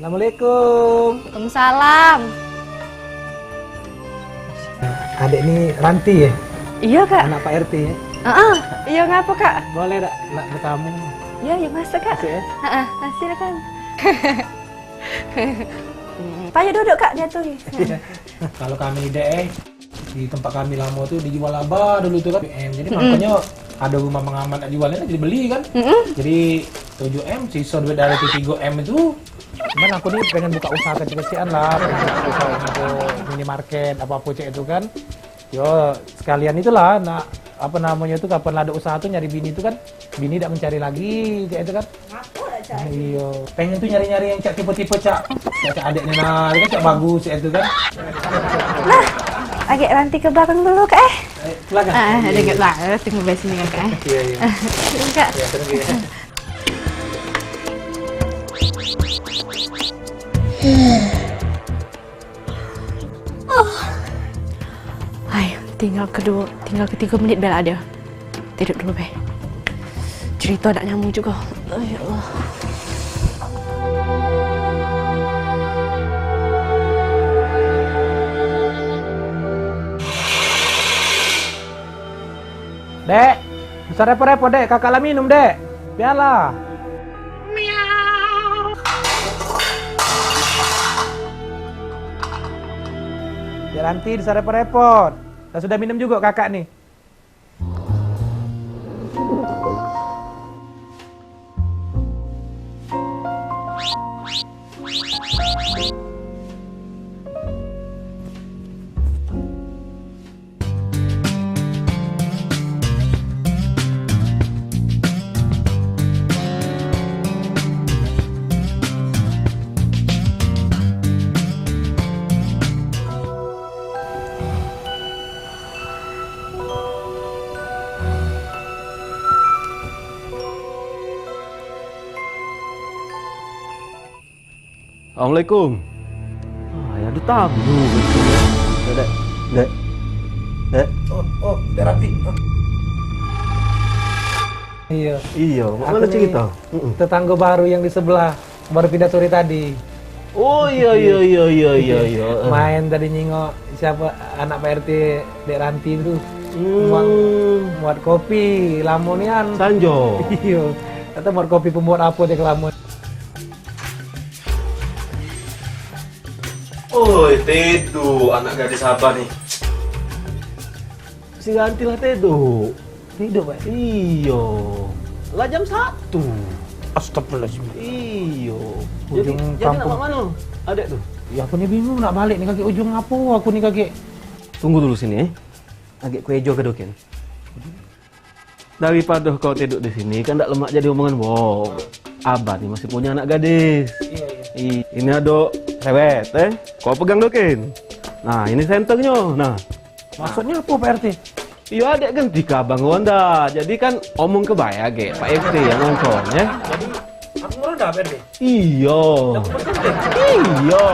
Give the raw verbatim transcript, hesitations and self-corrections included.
Assalamualaikum. Waalaikumsalam. Adek ni Ranti ya? Iyo, Kak. Anak Pak R T ya? Heeh. Iyo, ngapo, Kak? Boleh dak nak betamu? Iyo, iyo, masuk, Kak. Masuk ya? Heeh, silakan. Payo duduk, Kak, jatuh. Kalu kami dek, eh, di tempat kami lamo tu dijual aba dulu tu kan, tujuh M. Jadi makonyo ado rumah pengamat nak jual, jadi beli kan. Jadi tujuh M, siso duit dari tu tigo M itu. Cuman aku ni pengen buka usaha kecil-kecilan lah, pengen buka usaha untuk minimarket, apo-apo cak itu kan. Yo, sekalian itulah, nak, apo namonyo tu, kapan la ado usaha tu nyari bini tu kan, bini dak mencari lagi, cak itu kan. Iyo, pengen tu nyari-nyari yang cak tipe-tipe cak, cak, cak adek ni nah, kan cak bagus cak itu kan. Nah, agek Ranti ke belakang dulu, Kak, eh. Eh, silakan. Ah, iyo, deket iyo. Lah, tunggu di sini, Kak, eh. Iyo, iyo. Kak. Iyo, tunggu ya. Hai, tinggal kedua, tinggal ketiga menit bela dia. Tidur dulu be. Cerita dak nyambung juga. Ay, ya Allah. Dek, usah repot-repot, Dek. Kakak la minum, Dek. Biarlah. Dek Ranti, usah repot-repot. Lah sudah minum juga kakak ni. Assalamualaikum. Ah, ya ada tamu. Dek, dek, dek. Oh, oh, Dek Ranti. Iyo. Iyo, mak mano cerita? Tetanggo baru yang di sebelah, baru pindah sore tadi. Oh, iyo, iyo, iyo, iyo, iyo, iyo. Main tadi nyingok siapo anak Pak R T, Dek Ranti tu. Hmm. Muat, muat kopi, lamo nian. Sanjo. Iyo. Kato muat kopi pembuat apo dio ke lamo. Oi, Tedo, anak gadis abah ni. Si gantilah Tedo. Tedo, Pak? Iyo. Lah jam satu. Astagfirullahaladzim. Iyo. Jadi, ujung jadi nak kampung. Mak mano? Adek tu? Ya, aku ni bingung nak balik ni, kagek ujung apo aku ni, kagek. Tunggu dulu sini, eh. Agek ku ejo ke doken. Daripado kau tiduk di sini, kan dak lemak jadi omongan wong. Abah ni masih punyo anak gadis. Iyo, iyo. I-, ini ado sewet, eh. Kau pegang doken. Nah, ini sentengnyo. Nah. Maksudnyo apo, Pak R T? Iyo, adek ganti ke abang Wanda. Jadi kan omong ke bae agek, Pak R T yang nonton, ya. Jadi, aku ngeronda, Pak R T? Iyo. Lah, aku bersenting. Iyo.